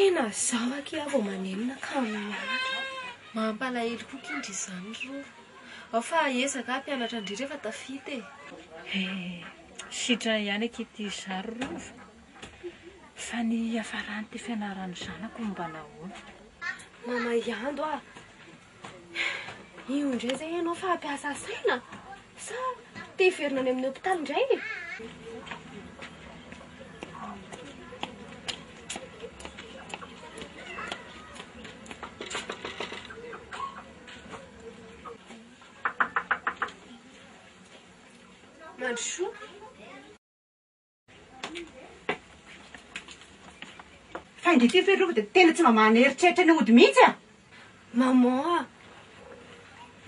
Tena zaho akia vao manenina ka mianatra. Mampalahelo koa kindry izany ry Rova. Ao fa hiezaka aho hampianatra an-dry rehefa tafita e. He, sitrana ihany akia ity izaho ry Rova. Fa ny hiafaran'ity fianaran'ny zanako no mba nahoana? Mama Iando a! Io indray izay ianao fa hampiasa saina sa te hiverina any amin'ny hopitaly indray e? Mandrosoa. Fa indry ity ve Rova dia tena tsy mba maneritreritra ny hody mihitsy a! Maman a!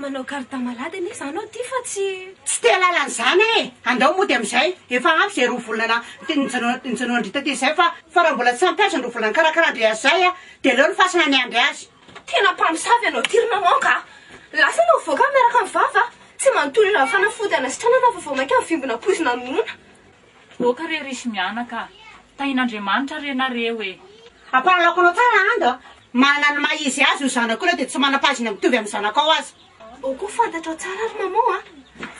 Manao garde malade anie izany aho ity fa tsy. Tsy te hahalala an'izany aho e! Andao mody amin'izay, efa ampy izay roa volana nijanoan-dry taty izay fa fa raha mbola tsy ampy azy ny roa volana nikarakaran-dry azy izay a, dia aleo ny fasana niandry azy. Tena mpamosavy ianao ity ry maman ka! Lasa ianao mivoaka miaraka amin'ny vava, tsy manontolo ireo fanafody hanasitranana fa vao mainka mivimbina poizina noana. Oka re ry mianaka a! Tahin'Andriamanitra re nareo e! Ampahalalako anao tsara Ando a! Manana ny maha izy azy io zanako io na dia tsy manam-pahaizana mitovy amin'ny zanakao aza. Ao koa fantatrao tsara ry maman a!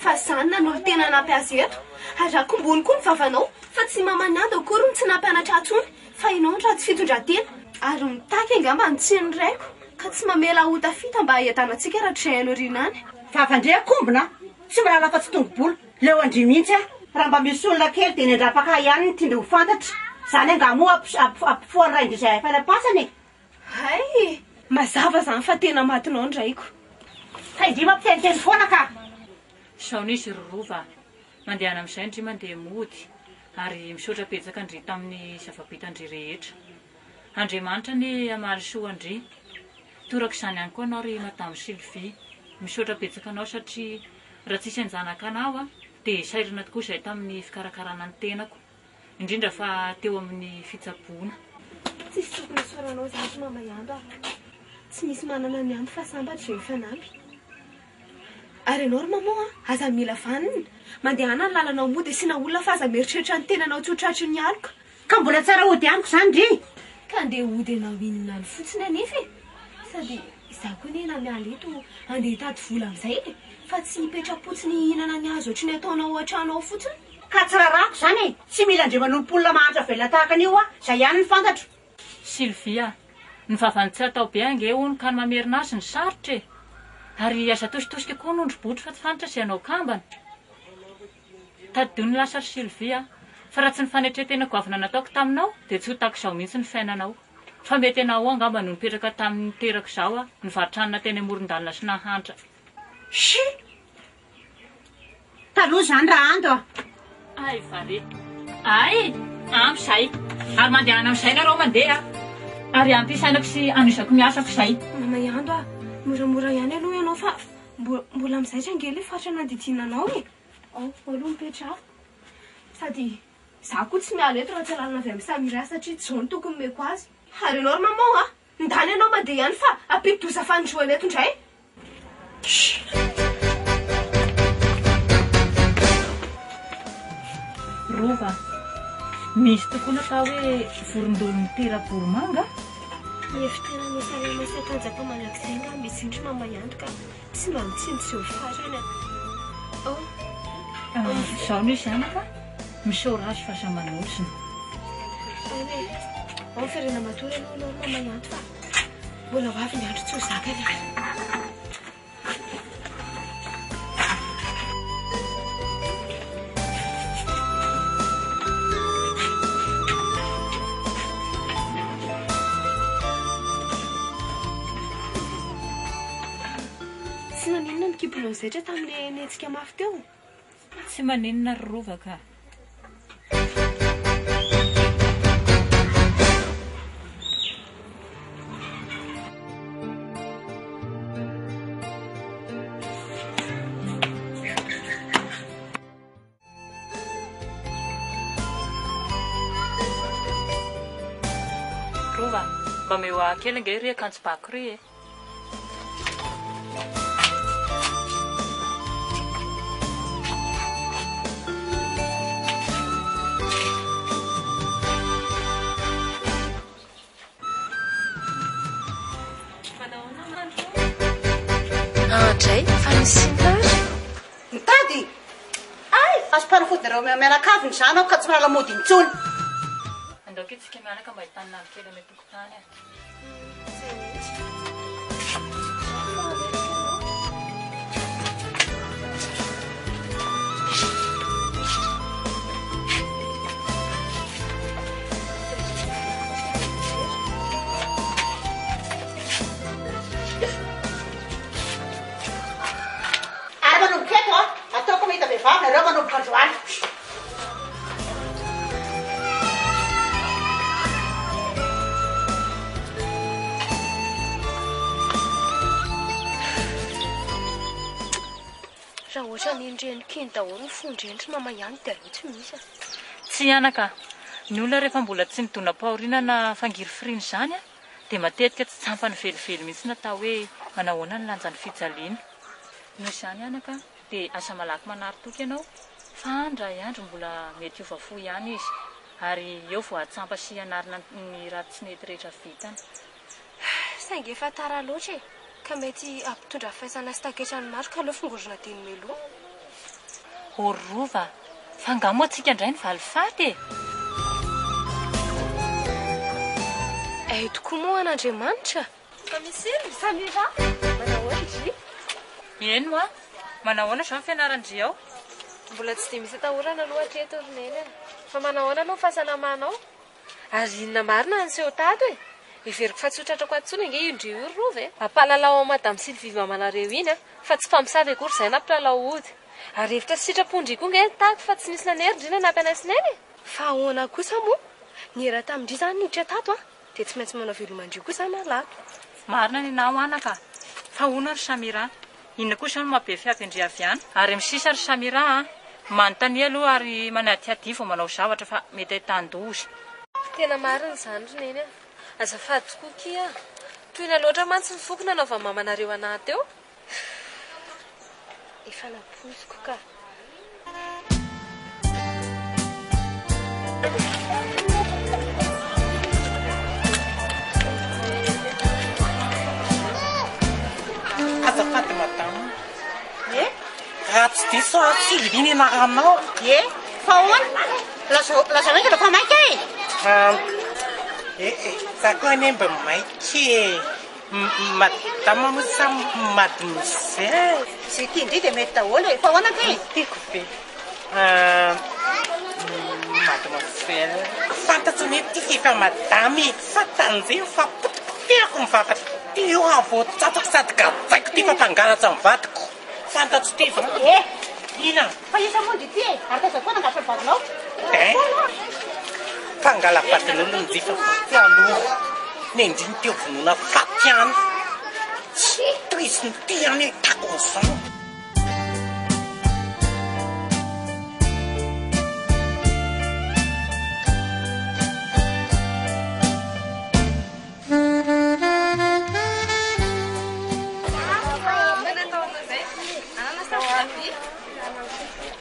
Fa za no nanolo-tena hanampy azy eto. Ary akombony koa ny vavanao fa tsy i maman'i Ando akory no tsy nampianatra ahy intsony fa ianao no ratsy fitondran-tena. Ary mitaky angamba ny tsin'ny raiko ka tsy mamela ho tafita mba hiadanantsika rahatrizay any aoriana any. Vavan-dry akombona a! Tsy mahalala afa-tsy tongo-bolo. Leo an-dry mihitsy aho. Raha mba misy olona kely dia ny andrapaka ihany no tian-dry ho fantatra. Izany angaha moa ampifoha ny rain-dry izay efa any am-pasana e! Hay! Mazava izany fa tena matinao ny raiko. Hay ndry mampiteniteny foana ka! Izao no izy ry Rova a! Mandehana amin'izay ndry mandeha mody ary misaotra betsaka an-dry tamin'ny zava-bitan-dry rehetra. Andriamanitra anie hamaly soa an-dry. Toraka izany ihany koa anao ry Madame Sylvie. Misaotra betsaka anao satria raha tsisy an-janakanao aho dia sahirana tokoa izahay tamin'ny fikarakarana ny tenako, indrindra fa teo amin'ny fitsaboana. Tsisy tokony hisaoranao izaho ry Mama Iando a! Tsy misy manana ny ampy fa sambatra izay mifanampy. Ary ianao ry Maman a! Aza mila vanona. Mandehana ny lalanao mody asiana olona fa aza mieritreritra ny tenanao tsy ho tratry ny aloka. Ka mbola tsara hody amiko izany ndry! Ka andeha hody hanao inona any fotsiny anefa e! Sady izaho koa anie na miala eto andeha hitady vola amin'izay e! Fa tsy hipetra-potsiny hihinana ny hazo ohatry ny ataonao ao an-trano ao fotsiny. Ka tsy rarahako izany e! Tsy mila ndry manompo olona mahantra velona tahaka an'io aho, izay ihany no fantatro. Sylvie a! Ny vavany tsy atao be ange hono ka ny mamerina azy no sarotra e! Ary aza atositosika koa ny ondry botry fa tsy fantatra izay hanao kambana. Tadidio ny lasa ry Sylvie a! Fa raha tsy ny fanetren-tena goavana nataoko taminao dia tsy ho tahaka izao mihitsy ny fiainanao. Fa mety ianao ao angamba no nipetraka tamin'ny niterako izaho a, nivarotra hanina teny amoron-dalana sy nahantra. Shi! Taloha izany raha ando a! Ay vare! Ay! Ampy izay! Ary mandehana amin'izay nareo mandeha a! Ary ampy hisainako sy hanohizako ny asako izay. Mama Iando a! Moramora ihany aloha ianao fa mbola mizaitra ange ilay faritra nandidiana anao e! Ao aloha mipetraha. Sady izaho koa tsy miala eto raha tsy alalana avy amin'i Samira satria tsy izao no tokony omeko azy. Ary ianao ry maman a! Ndana ianao mandeha ihany fa hampidi-doza fanindroany eto indray. Rova, misy tokoa ny atao hoe vorondolo mitera-boromanga a! Ny efitrano salama sy hatanjaka mandrakizay angaha misy indry mama ihany ka. Tsy mba mitsinjo izao farany a. Oh. Izao no izy anaka, misaora azy fa aza manozona. Any e. Ao ferena matory aloha ianao ry mama Ianto fa mbola ho avy ny andro tsy ho zakany ary. Tsy naninona ny kibonao zaitra tamin'ilay nihetsika mafy teo? Tsy maninona ry Rova ka. Rova, mba omeo ahy kely ange ry akanjo bako ry e. Oadray, fa misy inona ary? Mitady? Hay! Azom-panafodinareo mianakavy ny zanako ka tsy mahalala mody intsony. Andao akia tsika mianaka mba hitanina andro kely any an-tokotany a. Izay mihitsy. Ary manomboka eto a, ataoko mahita vehivavy nareo manomboka androany. Raha ohatran'iny reniko iny daholo ny fon-dreniko mama ihany dia aleo tsy misy a. Tsia anaka a! Ny olona rehefa mbola tsy nidonam-pahoriana na fangirifiriana izany a, dia matetika tsy tsampany velively mihitsy ny atao hoe manahoana ny lanjan'ny fijaliana. Noho izany anaka dia aza malaky manary toky ianao fa indray andro mbola mety hiova fo ihany izy ary eo vao hahatsampa sy hanarina ny ratsy tsy nety rehetra vitany. Saingy efa tara loatra e! Ka mety hampitondra faisana sy taketra ny maro ka aleo fongorina dieny mialoha. Ô ry Rova, fa angaha moa tsika indray ny valifaty e? Hay tokoa moa an'Andriamanitra! Fa misy inona? Samira, manahoana ndry? Eny hoa, manahoana izao ny fianaran-dry ao? Mbola tsy dia misy atahorana aloha hatreto ry Neny a! Fa manahoana aloha ny fahasalamanao? Ary inona marina no niseho tato e? Heveriko fa tsy ho tratrako ato intsony ange io ndry io ry Rova e! Ampahalalao an'i Madame Sylvie mamanareo iny a! Fa tsy mpamosavy akory izahay na mpilalao ody. Ary hevitra sy sitrapon-dry koa ange ny tato fa tsy nisy nanery ndry nanampy anay sy Neny e! Fa ahoana kosa moa? Niera tamin-dry izany niditra tato a! Dia tsy maintsy manao veloma an-dry koa izany aho lato. Marina ny anao anaka a! Fa hono ry Samira, inona koa izao no maha be fiavy an-dry avy any? Ary amin'ny sisa ry Samira a! Manontania aloha ary manadihadiha vao manao zavatra fa mety ahitan-doza. Tena marina izany ry Neny a! Azafady tokoa kia a! Tohina loatra mantsy ny foko nanaovan'ny mamanareo anah teo. Efa nampoiziko ka. Azafady madama. Eh? Raha tsy diso aho, Sylvie ny anaranao. Eh? Fa ahoana? Lazao, lazao haingana fa maika e! Ah, eh, eh, za koa anie mba maika e. Madama moa sa mademoiselle? Izay tian-dry dia mety daholo e! Fa ahoana kay? Tiako be. Mademoiselle. Fantatro anie ty f'efa madama e! Fa tanjemo fa potipotehako ny vava ty io raha vao tsatsako sady gadraiko ty fa mpangalatra ny vadiko. Fantatro ty va? Eh! Inona? Fa iza moa ndry ty e? Ary taiza koa nangalatra ny vadinao? Eh! Mpangala-badin'olona ndry fa tsy aloha. Nendriny teo vonoina faty ihany. Tsy tohiziny ty ihany ahitako an'izao.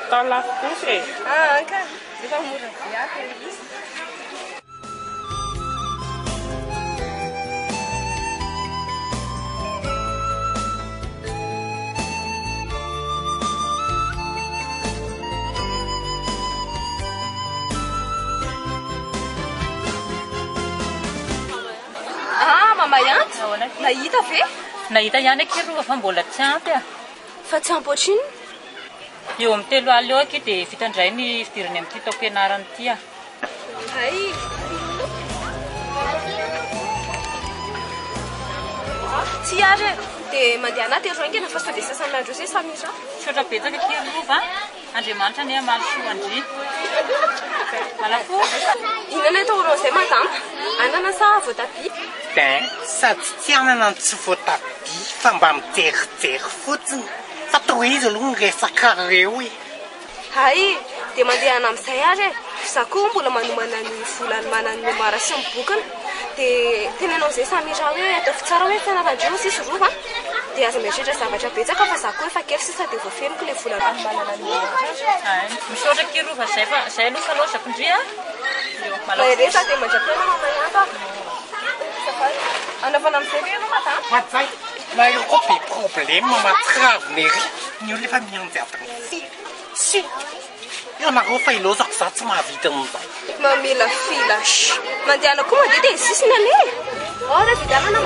Atao lafo kosa e. Ah, ka. Efa mora be ato ilay izy. Ah, mama Yanty, nahita ve? Nahita ihany akia Rova fa mbola tsy ampy a. Fa tsy ampy ohatrinona? Eo amin'ny 30 eo akia dia vita indray ny fidirany amin'ity taom-pianarana ity a. Hay. Tsy ary e. Dia mandehana aty aloha haingana fa sao dia sasan'andro eo izay Samira. Misaotra betsaka akia Rova a. Andriamanitra anie hamaly soa an-dry. Malafo. Inona no atao amin'izay madama? Anana sa voatabia? Ben, sady tsy anana no tsy voatabia fa mba mijerijery fotsiny. Fa tohizo aloha ny resakareo e. Hay, dia mandehana amin'izay ary e. Za koa mbola manomana ny vola hanomanana ny mémoire sy ny bokiny. Dia teneno amin'izay Samira hoe ataovy tsara hoe fianaran-dry hozy izy Rova a. Dia aza mieritreritra zavatra betsaka fa za koa efa kely sisa dia voafeniko ilay vola hanomanana ny mémoire. Hay, misaotra akia Rova zay fa zay aloha fa laozako ndry a. Mahereza dia mandra-pihaona mama Ihanta. Azafady. Anaovana amin'izay ve ianao madama? Oadray. Nareo koa be problème mahatsiravina ery. Ny olona efa mianjy adiny firy. Sy. Ianareo fa ilaozako za tsy mahavita an'izay. Mamilafila. Shh. Mandehana koa mandeha dia ny sisiny anie. Ao raha vidianana.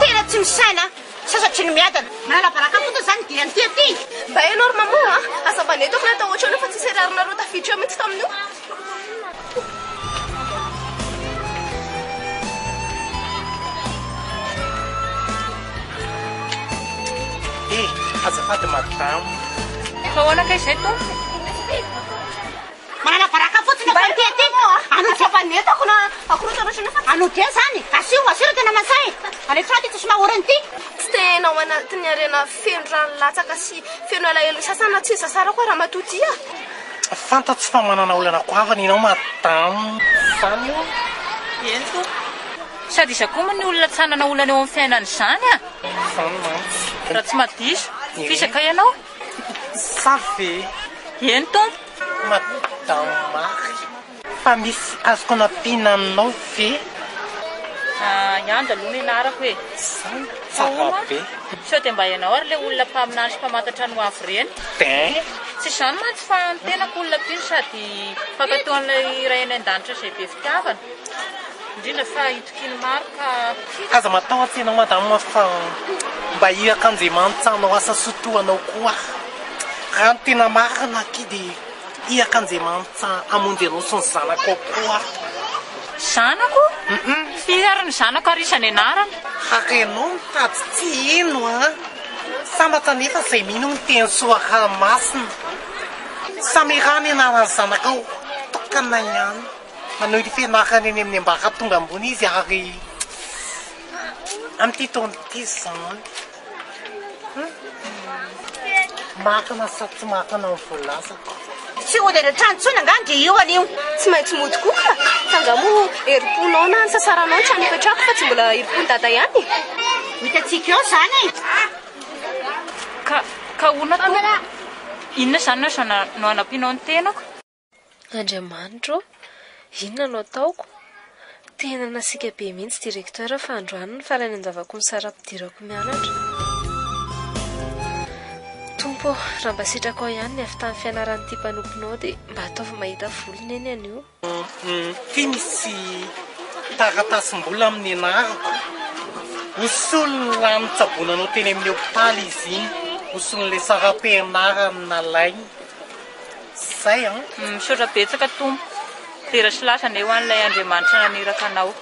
Tena tsy misaina a! Sasatry ny miadana. Manala baraka fotsiny izany ny dian'ity aty. Mba ianao ry maman a! Aza mba nentiko natao ohatran'io fa tsisy rarinareo tafiditra eo mihitsy tamin'io. Eh, azafady madame. Fa ahoana kay izay tompoko? Manala baraka fotsiny Mba fa ity aty. Aza mba nentiko na akorontana ohatran'io fa. Anao dia izany. Asio, asio raha tena masahy. Alefa ity tsisy maha-orana ity. Tsy tena ao anatin'ny harena feno rano latsaka sy feno alahelo sasany na tsy nisasarako aho ramatoa ity a! Fantatro fa manana olana goavana ianao madame. Zany io? Eny tompoko. Sady iza koa moa ny olona tsy hanana olana eo amin'ny fiainany izany a! Zany mantsy. Raha tsy madiso. F'iza kay ianao? Sa ve? Eny tompoko. Madame Marie. Fa misy azoko anampiana anao ve? Ah, i Anja aloha ny anarako e. Zany tsara be. Sao dia mba ianao ary ilay olona mpaminany sy mpamantatra ny ho avy ireny? Bien. Tsy izany mantsy fa ny tenako olona mpino sady mpankatò an'ilay Ray any an-danitra izay be fitiavana. Indrindra fa itokian'ny maro ka. Aza matahotra ianao madame fa mba irak'Andriamanitra hanao asa soa toa anao koa aho. Raha ny tena marina akia dia Irak'Andriamanitra hamonjy anao sy ny zanakao koa aho. Zanako? Firy ary ny zanako ary iza ny anarany? Ary ianao mitady tsy hino an! Sambatra anefa izay mino ny teny soratra masina. Samira ny anaran'ny zanakao, tokana ihany. Manohy ny fianarany eny amin'ny ambaratonga ambony izy ary amin'ity taona ity izany. Marina sa tsy marina ny voalazako? Tsy hody any an-trano intsony angaha ndry io anio? Tsy maintsy mody koa ka! Fa angaha moa herim-ponao na ny sasaranao ny trano ipetrahako fa tsy mbola herim-pon'i dada ihany e! Ho hitantsika eo izany e! Ka, ka ahoana tompoko? Inona izany no hanampianao ny tenako? Andriamanitra ô! Inona no ataoko? Tena nasiaka be mihitsy directeur fa androany ny farany andavako ny saram-pidirako mianatra. Tompo ô, raha mba sitrakao ihany ny havitan'ny fianaran'ity mpanomponao dia mba ataovy mahita volony eny anio. Ity misy taratasim-bola amin'ny anarako. Ho solon'ny rano nitsaboana anao teny amin'ny hopitaly izy iny. Ho solon'ilay saram-pianarana nalainy. Zay an! Misaotra betsaka Tompo. Dera sy laza anie ho an'ilay Andriamanitra naniraka anao.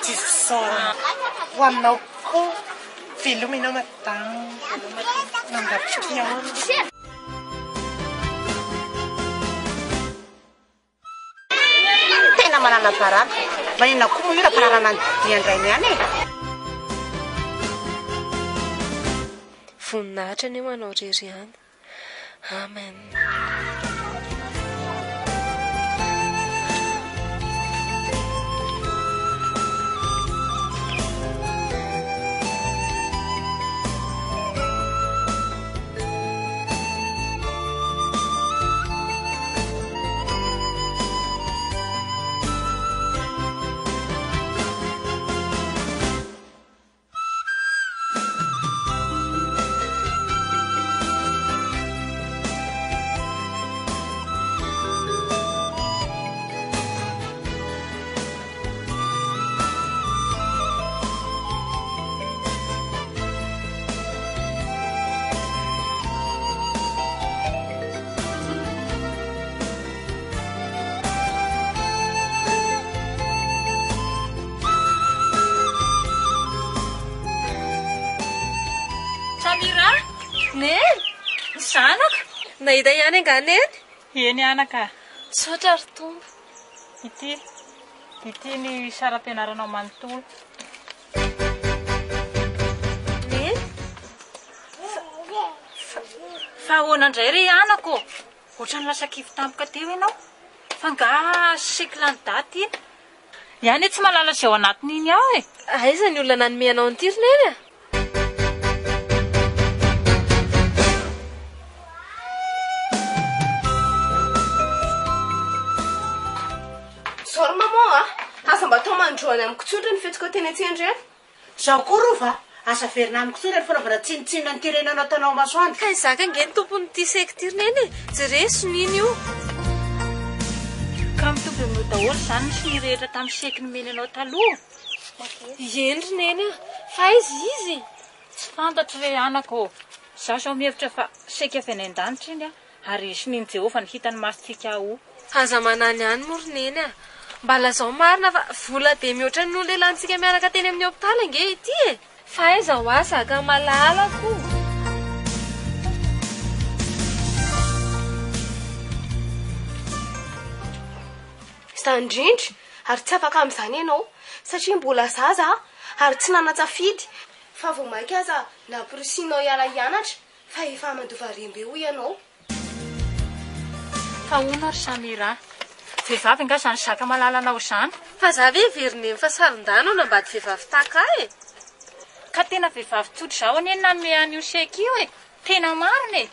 Tsisy fisaorana ho anao koa. Veloma ianao madame. Mandra-pihaona. Tena manala baraka. Maninona koa moa io raha mpanarana ny dian-drainy ihany e? Voninahitra anie ho anao irery ihany. Amen. Samira! Neny! Zanako! Nahita ihany angaha Neny? Eny anaka. Misaotra ry Tompo. Ity, ity ny saram-pianaranao manontolo. Neny? Fa, fa ahoana indray re anako? Ohatran'ny lasa kivy tampoka teo ianao. Fa angaha sicle ny daty iny? Iany anie tsy mahalala izay ao anatin'iny ao e! Aiza ny olona nanome anao an'ity ry Neny a? Zao ry maman a! Aza mba atao mandroany amiko intsony ireny fihetsika teny an-tsena ireny. Zao koa Rova a! Aza averina amiko intsony ireny fanaovana tsinontsinona an'ity reninao nataonao masoandro. Ka izaka ange ny tompon'ity seky ity ry Neny e! Jereo soniany io. Ka mitovy amin'io daholo izany ny sonia rehetra tamin'ny seky nomeny anao taloha? Eny ry Neny a! Fa aiza izy? Tsy fantatro re anaka ô! Izaho izao mihevitra fa seky avy any an-danitra iny ary sonian'i Jehovah ny hitan'ny masontsika ao. Aza manany ihany moa ry Neny a! Mba lazao marina fa vola be mihoatra noho ilay lanintsika miaraka teny amin'ny hopitaly ange ity e! Fa aiza ho ahy zaka malalako o! Izany indrindra, ary tsy afaka amin'izany ianao, satria mbola zaza ary tsy nanan-tsafidy, fa vao mainka aza namporisihinao hiala hianatra, fa efa mandova harem-be hoy ianao. Fa hono ary Samira, vehivavy angaha izany zaka malalanao izany? Fa za ve heverin'i Neny fa sarin-dahy no hanambady vehivavy tahaka ahy e? Ka tena vehivavy tsotra izao anie no nanome an'io chèque io e! Tena marina e!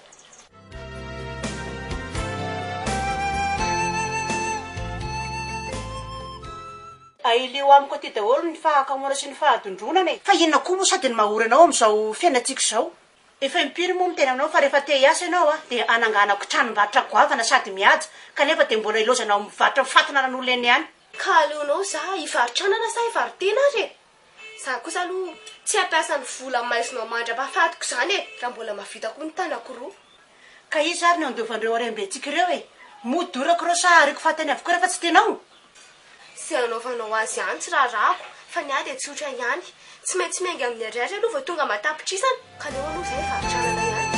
Ailio amiko aty daholo ny fahakamoana sy ny fahadondronana e! Fa inona koa moa sady ny maha ory anao amin'izao fiainantsika izao? Efa impiry moa miteny aminao fa rehefa te hiasa ianao a, dia hananganako tranombarotra goavana sady mihaja, kanefa dia mbola ilaozanao mivarotra fatinanan'olona eny ihany. Ka aleonao za hivarotra anana sa hivaro-tena ary e? Za kosa aloha tsy hampiasa ny vola maizinao mandra-pahafatiko izany e, raha mbola mahavita koa ny tanako roa. Ka iza ary no handova an'ireo harem-bentsika ireo e? Moa dorako ireo sa ariako faty any avokoa rehefa tsy tianao? Izay anaovanao azy ihany tsy raharahako fa ny ahy dia tsotra ihany. Tsy maintsy miainga amin'ny ariary aloha vao tonga aman-tapitrisany ka aleo aloha izay hivarotra anana ihany.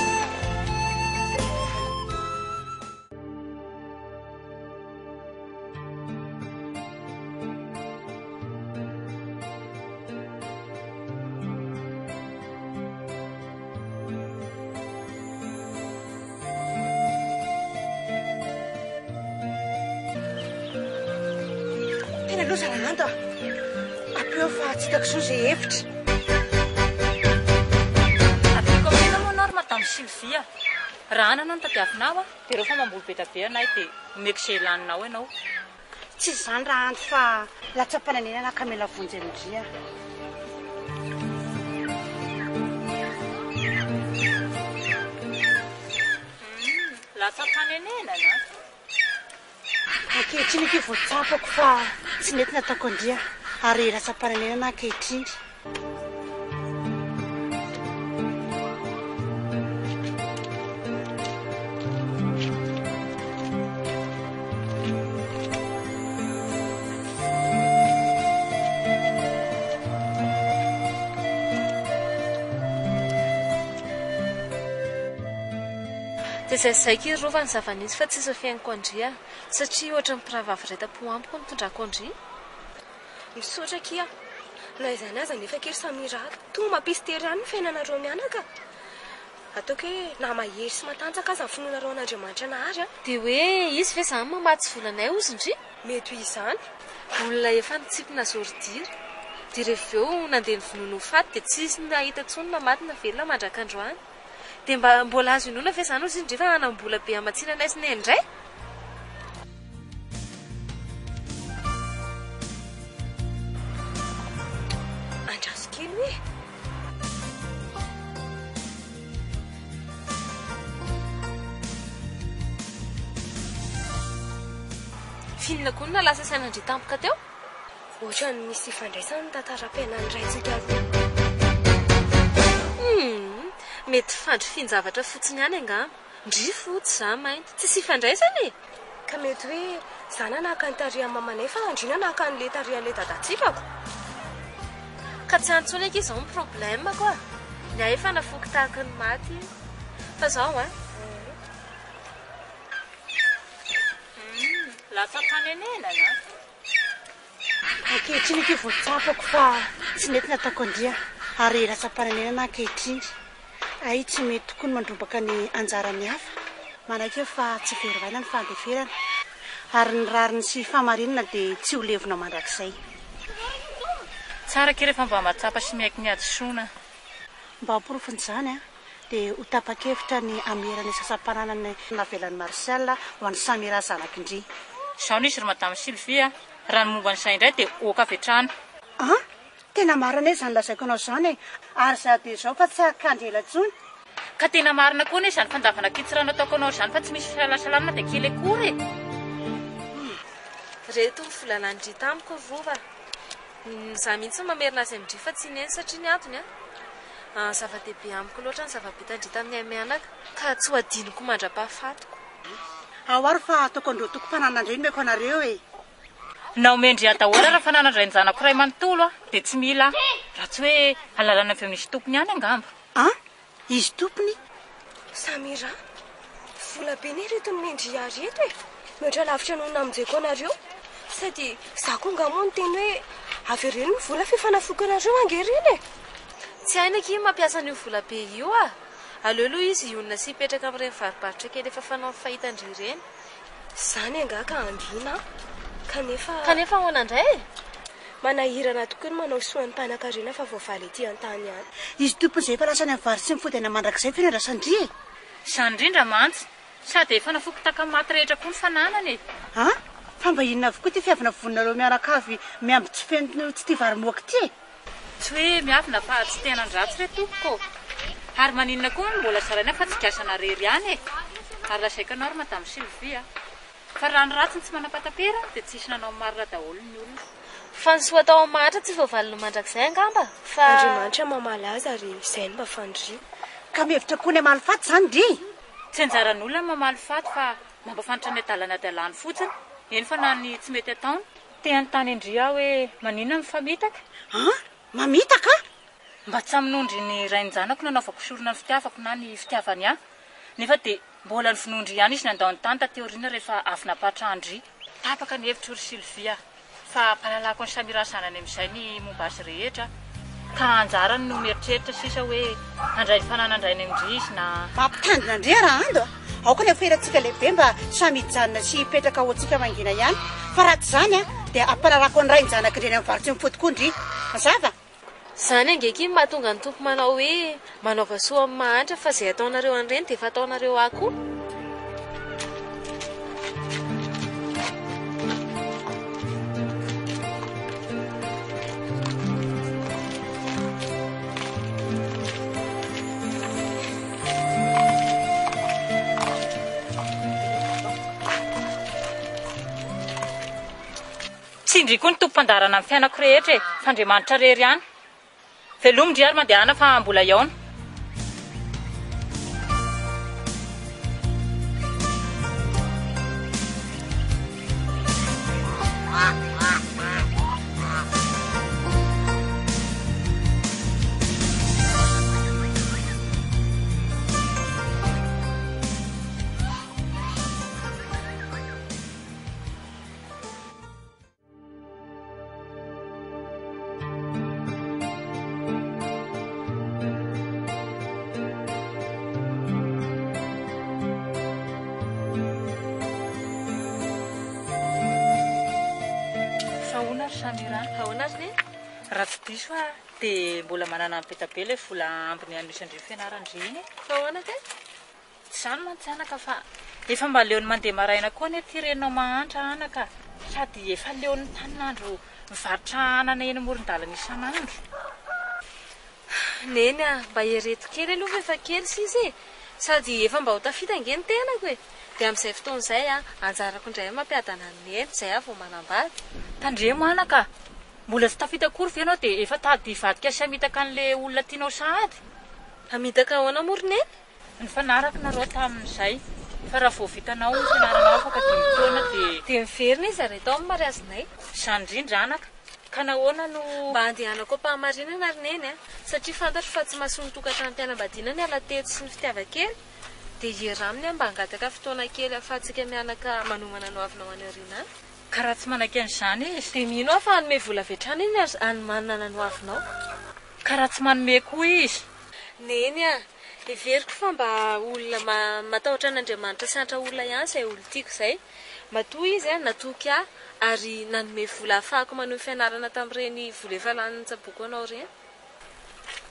Tena loza Rahanto a! Ampio fa tsy hitako intsony izay hevitra. Ampiako ampiana moa anao ry Madame Sylvie a! Raha anana no tadiavinao a, dia ireo fa mamboly be dia be anay dia omeko izay laninao ianao. Tsy izany Rahanto fa latsa-panenenana ka mila vonjy amin-dry a! Latsa-panenenana? Ankehitriny akia vao tsapako fa tsy nety nataoko an-dry a! Ary latsa-panenenana ankehitriny. Dia izay zaiky ry Rova ny zava-nisy fa tsy izao fihainoko an-dry a! Satria ohatran'ny mpirahavavy iray tam-po amiko no nitondrako an-dry. Misaotra akia. Na izany aza nefa akia ry Samira toa mampisy tery ihany ny fiainanareo mianaka. Ataoko hoe na mahery sy matanjaka aza ny finoanareo an'Andriamanitra Nahary an. Dia hoe izy ve izany mamatsy vola anay ozy ndry? Mety ho izany. Olona efa nitsimpona zôridira. Dia rehefa avy eo nandeha nivonono ho faty dia tsisy nahita intsony na maty na velona mandrak'androany. Dia mba mbola azo inoana ve izany ozy ndry fa hanam-bola be hamatsiana anay sy neny indray? Andraso kely hoe. F'inona koa no nahalasa saina an-dry tampoka teo? Ohatran'ny misy ifandraisany ny tantaram-piainan'ny raintsika roa. Humm, mety fandrifian-javatra fotsiny ihany angamba. Ndry fotsy, za mainty. Tsisy ifandraisany e! Ka mety hoe za nanahaka ny tarehan'i mamanay fa ndry nanahaka an'le tarehan'le dadatsikako. Ka tsy any intsony akia izao ny problème-ko a! Ny ahy efa nafoky tahaky ny maty iny. Fa zao an! Humm, latsa-panenenana. Ankehitriny akia vao tsapako fa tsy nety nataoko an-dry ary latsa-panenenana ankehitriny. Hay tsy mety tokoa ny mandrombaka ny anjaran'ny hafa. Manaiky aho fa tsy very vaina ny fandeferana ary ny rariny sy fahamarinana dia tsy ho levona mandrakizay. Tsara akia rehefa mba mahatsapa sy miaiky ny hadisoana. Mba ho porofon'izany dia ho tapa-kevitra ny hamerana ny sasam-pananany navelan'i Martial ho an'i Samira zanak'i Ndry. Izao no izy ry Madame Sylvie a! Raha ny momba an'izay indray dia ok avy hatrany. An! Tena marina anie izany lazaiko anao izany e! Ary izaho dia izao fa tsy hakandry ela intsony. Ka tena marina koa anie izany fandavana kitsirano ataoko anao izany fa tsy misy fisalasalana na dia kely akory e! Reto ny vola lanin-dry tamiko ry Rova a! Izaho mihitsy no mamerina azy amin-dry fa tsy i Neny satria ny antony a! Zava-dehibe amiko loatra ny zava-bitan-dry tamin'ny ahy mianaka ka tsy ho adinoko mandra-pahafatiko. Ao ary fa ataoko an'ireo tokom-pananana-ndry nomeko anareo e! Na omen-dry ahy daholo ary ny fananan-drain-janako iray manontolo aho dia tsy mila aho, raha tsy hoe alalana avy amin'izy tompony ihany angamba. An! Izy tompony? Samira, vola be anie ireto nomen-dry ahy ireto e! Mihoatra lavitra noho ny namonjeko anareo. Sady izaho koa angaha moa niteny hoe avereno ny vola fa efa nafoiko anareo ange ireny e! Tsy hainy akia ny mampiasa an'io vola be io a! Aleo aloha izy hionona sy hipetraka amin'ireny varobarotra kely efa fanaon'ny fahitan-dry ireny. Izany angaha ka hangina aho. Kanefa. Kanefa ahoana indray e? Manahirana tokoa ny manao soa ny mpanankarena fa voavaly ety an-tany ihany. Izy tompony izay efa lasa any amin'ny vary tsy mifody any mandrakizay ve no andrasan-dry e? Izany indrindra mantsy. Sady efa nafoiko taka maty rehetra koa ny fananany e! An! Fa mba inona avokoa ity fiavonavonanareo mianakavy miamby tsy feno tsy tia vary moaka ity e? Tsy hoe miavona fa tsy te hanan-dratsy re tompoko ô! Ary maninona koa no mbola zaraina fa tsy gasana rery ihany e! Ary lazaiko anao ry Madame Sylvie a! Fa raha ny ratsy no tsy manam-pahataperana dia tsy hisy nanao ny marina daholo ny olona. Fa ny soa atao amin'ny mahantra tsy voavaliny mandrakizay angamba fa. Andriamanitra mamaly azy ary izay no mba faniriako. Ka mihevitra koa ny hamaly faty izany ndry? Tsy anjaran'olona ny mamaly faty fa mampafantatra ny adalana adalany fotsiny, eny fa na ny tsy mety ataony. Te hanontany an-dry aho hoe maninona mifamitaka? An! Mamitaka? Mba tsy hamonoan-dry ny rain-janako nanaovako sorona ny fitiavako na ny fitiavany ahy. Nefa dia mbola novonoin-dry ihany izy nandao ny tany taty aoriana rehefa avy nampahatrahan-dry. Tapaka ny hevitro ry Sylvia fa ampahalalako an'i Samira zanany amin'izay ny momba azy rehetra ka anjarany no mieritreritra sisa hoe handray ny fananan-drainy amin-dry izy na. Mampitandrina an-dry Raando a! Aoka ny aferantsika lehibe mba samy hijanona sy hipetraka ho antsika mangina ihany fa raha tsy izany dia ampahalalako ny rain-janak'indry any amin'ny vary tsy mifody koa ndry. Mazava? Izany ange akia no mahatonga ny Tompo manao hoe, Manaova soa amin'ny mahantra fa izay ataonareo an'ireny dia efa ataonareo ahy koa. Tsy ndry koa ny tompom-pandaharana amin'ny fiainako rehetra e, fa Andriamanitra irery ihany. Velomy ndry ary mandehana fa mbola hihaona. Fa ahoana ry Samira? Ahoana ry Neny? Raha tsy diso aho dia mbola manana be dia be ilay vola ambiny anohisan-dry fianaran-dry iny e. Fa ahoana kay? Tsy izany mantsy anaka fa efa mba leon'ny mandeha maraina koa anie ity reninao mahantra anaka sady efa leon'ny tanin'andro mivarotra anana eny amoron-dalana isan'andro. Neny a, mba ereto kely aloha fa efa kely sisa e! Sady efa mba ho tafita ange ny tenako e! Dia amin'izay fotoana izay a, anjarako indray ny mampiadana an'i Neny, izay aho vao manambady. Tandremo anaka, mbola tsy tafita akory ve ianao dia efa tady hivadika sy hamitaka an'ilay olona tianao sahady? Hamitaka ahoana moa ry Neny? Nifanaraka nareo tamin'izay fa raha vao vitanao ny fianaranao afaka dimy taona dia. Dia miverina izy ary atao amin'ny mariazinay. Izany indrindra anaka, ka nahoana no. Mba handehanako am-pahamarinana ry Neny a! Satria fantatro fa tsy mahasoa ny tokantranom-pianambadiana ny ala-teto sy ny fitiavan-kely, dia hiera aminy aho mba hangataka fotoana kely ahafahantsika mianaka manomana ny hoavinao any aoriana any. Ka raha tsy manaiky an'izany izy? Dia mino aho fa hanome vola avy hatrany iny ary hanomanana ny hoavinao. Ka raha tsy manome koa izy? Neny a! Heveriko fa mba olona matahotra an'Andriamanitra sy antra olona ihany izay olon-tiako izay. Matoa izy natoky ahy Ary nanome vola ahafahako manohy fianarana tamin'ireny vola efa lany nitsaboako anao ireny.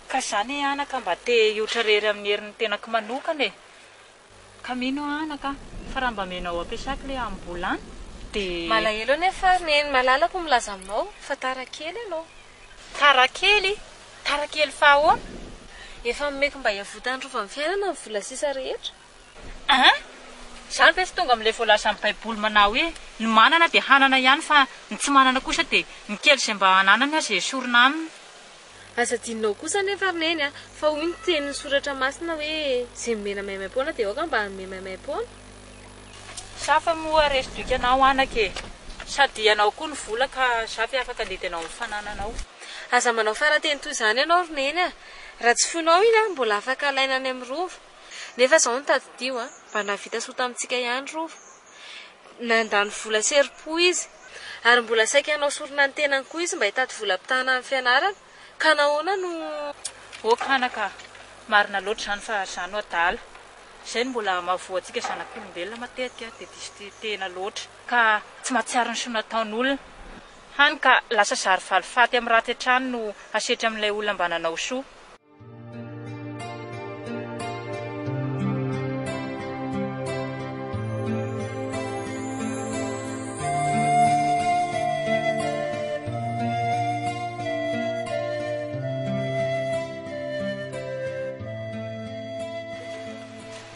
Ka izany anaka mba te hiotra rery amin'ny herin'ny tenako manokana e! Ka mino aho anaka fa raha mba amenao ampiasako ilay amim-bola any dia. Malahelo anefa ary Neny malalako milaza aminao fa tara kely ianao. Tara kely? Tara kely fa ahoana? Efa nomeko mba hiavotan'ny rovan'ny fiainana ny vola sisa rehetra. An! Izany ve tsy tonga amin'ilay voalazan'ny baiboly manao hoe ny manana dia hanana ihany fa ny tsy manana kosa dia ny kely izay mba ananany aza esorina aminy. Aza adinonao kosa anefa ry Neny a, fa hoy ny tenin'ny soratra masina hoe izay nomena maimaimpoana dia aoka mba hanome maimaimpoana. Za fa moa resy doika anao anaka e! Sady ianao koa ny vola ka za ve afaka handidy anao amin'ny fanananao. Aza manao farateny toy izany ianao ry Neny a! Raha tsy foinao iny a, mbola afaka alaina any amin'ny rova. Nefa izao no tadidio a, mba nahavita soa tamintsika ihany rova. Nandany vola sy herim-po izy. Ary mbola saika hanao sorona ny tenany koa izy mba hitady vola ampitahana amin'ny fianarana. Ka nahoana no. Ok anaka, marina loatra izany fa za no adala. Izay no mbola mahavoa antsika zanak'olombelona matetika dia diso tia tena loatra. Ka tsy mahatsiaro ny soa nataon'olona. Hany ka lasa zary valifaty amin'ny ratsy hatrany no asetry amin'ilay olona mba nanao soa.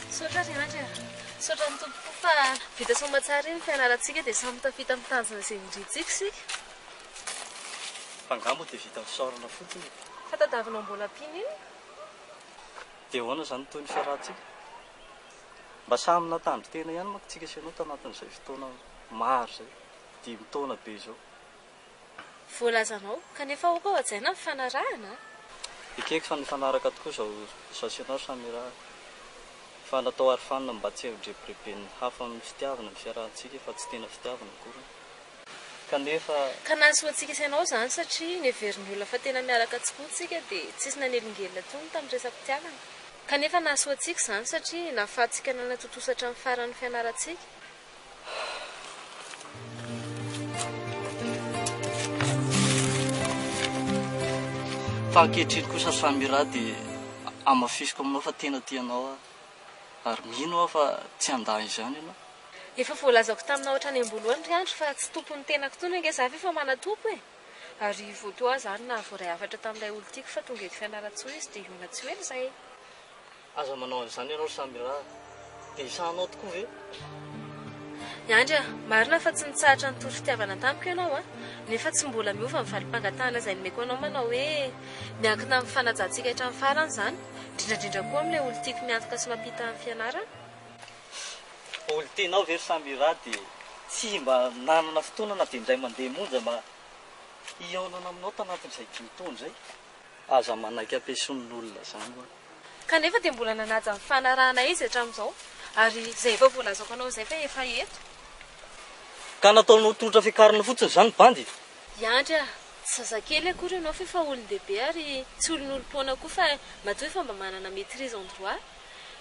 Misaotra ry Andry a! Misaotra ny Tompo koa fa vita soamatsara iny fianarantsika dia samy tafita amin'ny tanjona izay niriantsika isika. Fa angaha moa dia vita fisaorana fotsiny e? Fa tadavinao mbola ampiana inona? Dia ahoana izany toy ny fiarahantsika? Mba samy natandro tena ihany manko tsika sy ianao tanatin'izay fotoana maro izay, dimy taona be izao. Voalazanao, kanefa aoka ho hajaina ny fanarahana a! Ekeko fa nifanaraka tokoa izao izaho sy ianao ry Samira a! Fa natao arofanina mba tsy hodrebireben'ny hafa amin'ny fitiavana ny fiarahantsika fa tsy tena fitiavana akory. Kanefa. Ka nahasoa antsika sy ianao izany satria neverin'ny olona fa tena miaraka tokoa tsika dia tsisy nanelingelina intsony tamin'ny resa-pitiavana. Kanefa nahasoa antsika izany satria nahafahantsika nanatontosa hatramin'ny faran'ny fianarantsika. Fa ankehitriny kosa Samira dia hamafisiko aminao fa tena tia anao aho ary mino aho fa tsy handà izany ianao. Efa voalazako taminao hatrany am-boalohany ry Andry fa tsy tompon'ny tenako intsony ange za fa efa manan-tompo e! Ary vao teo aho zany nahavoaray hafatra tamin'ilay olon-tiako fa tonga eto Fianarantsoa izy dia hihaona tsy ho ela izahay. Aza manao an'izany ianao ry Samira a! Dia hisahanao tokoa ve? I Andry a! Marina fa tsy nitsahatra nitory fitiavana tamiko ianao a! Nefa tsy mbola miova ny valim-pangatahana izay nomeko anao manao hoe miankina amin'ny fanajantsika hatramin'ny farany izany, indrindra indrindra koa amin'ilay olon-tiako miantoka sy mampita ny fianarana. Olon-tianao ve ry Samira dia tsy mba nanana fotoana na dia indray mandeha monja mba hihaonana aminao tanatin'izay dimy taona izay? Aza manaiky ampiasonin'olona izany hoa. Kanefa dia mbola nanaja ny fanarahana izy hatramin'izao, ary izay efa voalazako anao izay fa efa eto. Ka nataonao tolotra fiakarana fotsiny izany bandy? Hiandry aho, tsy zazakely akory ianao fa efa olon-dehibe ary tsy olon'olom-poana koa fa matoa efa mba manana maitrise en droit.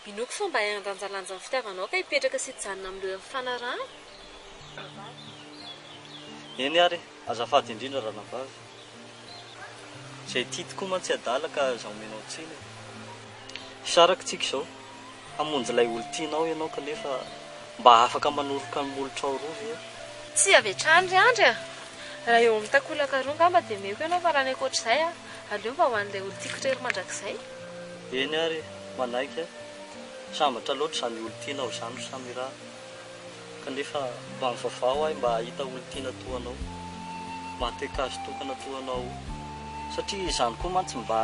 Inoako fa mba hay handanjalanja ny fitiavanao ka hipetraka sy hijanona amin'ireo nifanarahana. Eny ary e, azafady indrindra ranabavy. Izay tia tokoa mantsy adala ka aza omenao tsiny e. Hisaraka tsika izao, hamonjy ilay olon-tianao ianao kanefa mba afaka manoroka ny molotrao roa ve aho? Tsy avy hatrany ry Andry a! Raha eo amin'ny takolaka roa angamba dia omeko ianao fa raha ny ankoatr'izay a, aleo mba ho an'ilay olon-tiako irery mandrakizay. Eny ary e, manaiky aho. Sambatra loatra izany olon-tianao izany ry Samira a! Kanefa mba mivavaho ahy mba hahita olon-tiana toa anao. Maha-te-kazo tokana toa anao. Satria izany koa mantsy mba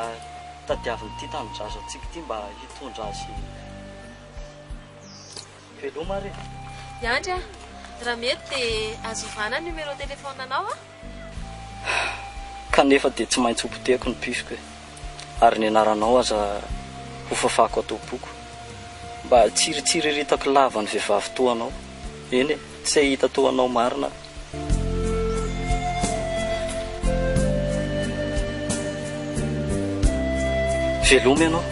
tadiavin'ity tanindrazantsika ity mba hitondra azy. Veloma ary e! Miandry aho. Raha mety dia azo ovana ny numéro téléphone anao a! Kanefa dia tsy maintsy hopotehiko ny puce-ko e! Ary ny anaranao aza hofafako ato am-poko. Mba tsiritsiriritako lava ny vehivavy toa anao. Eny e, tsy hahita toa anao marina aho. Veloma ianao.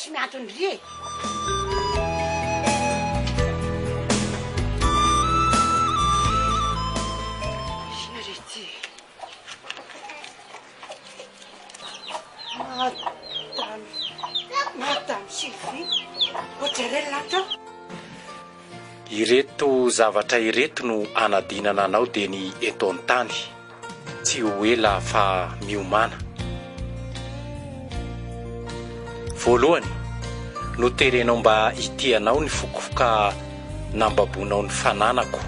tsy miantona-dry e! Inona re ity e? Madame, Madame Sylvie, ohatran'ny lanitra. Ireto zavatra ireto no anadinana anao dia ny eto an-tany. Tsy ho ela fa miomàna. Voalohany, noterenao mba hitia anao ny foko ka nambabonao ny fananako.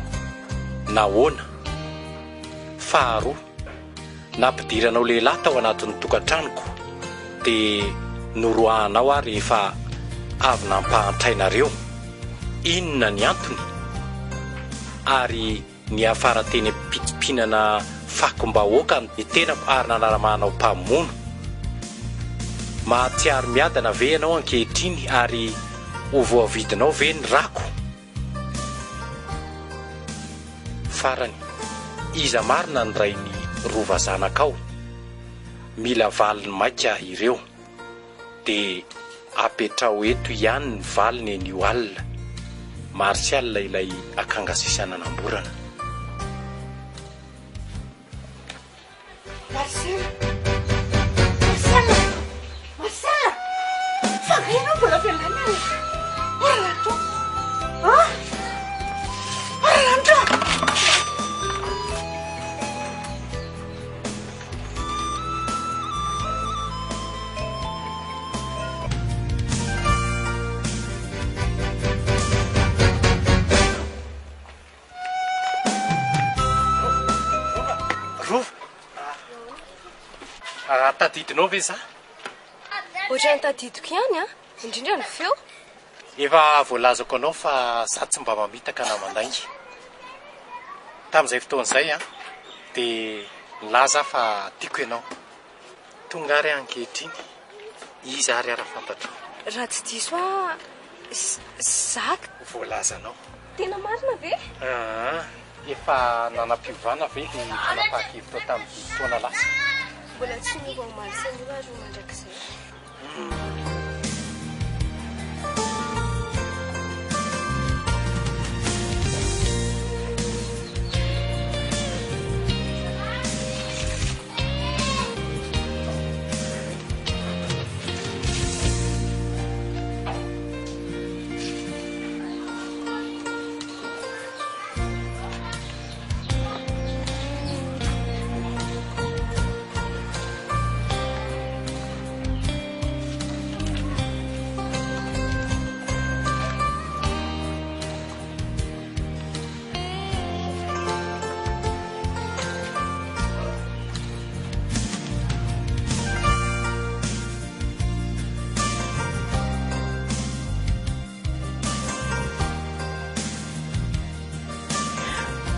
Nahoana? Faharoa, nampidiranao lehilahy tao anatin'ny tokantranoko, dia noroahanao aho rehefa avy nampahantrainareo. Inona ny antony? Ary niafara teny am-pitsimpianana fakom-bahoaka ny tenako ary nanaramahanao mpamono. Mahatsiaro miadana ve ianao ankehitriny ary ho voavidinao ve ny rako? Farany, iza marina ny rain'ny rova zanakao? Mila valiny maika ireo. Dia apetraho eto ihany ny valiny anio alina. Martial ilay akanga sisa nanamborana. Marcel! Marcel! Marcel! Fa angaha ianao mbola velona e? Oh Ralanitra! Ah! Oh Ralanitra! Rova! Ah, tadidinao ve za? Ohatran'ny tadidiko ihany an, indrindra ny feo. Efa voalazako anao fa za tsy mba mamitaka na mandainga. Tamin'izay fotoana izay an, dia nilaza aho fa tiako ianao. Tonga ary aho ankehitriny, iza ary ara fantatrao? Raha tsy diso aho, Zaka. Voalazanao. Tena marina ve? Aa, efa nanam-piovana ve ny fanapahan-kevitrao tamin'ny dimy taona lasa? Mbola tsy niova omaly sy anio ary ho mandrakizay.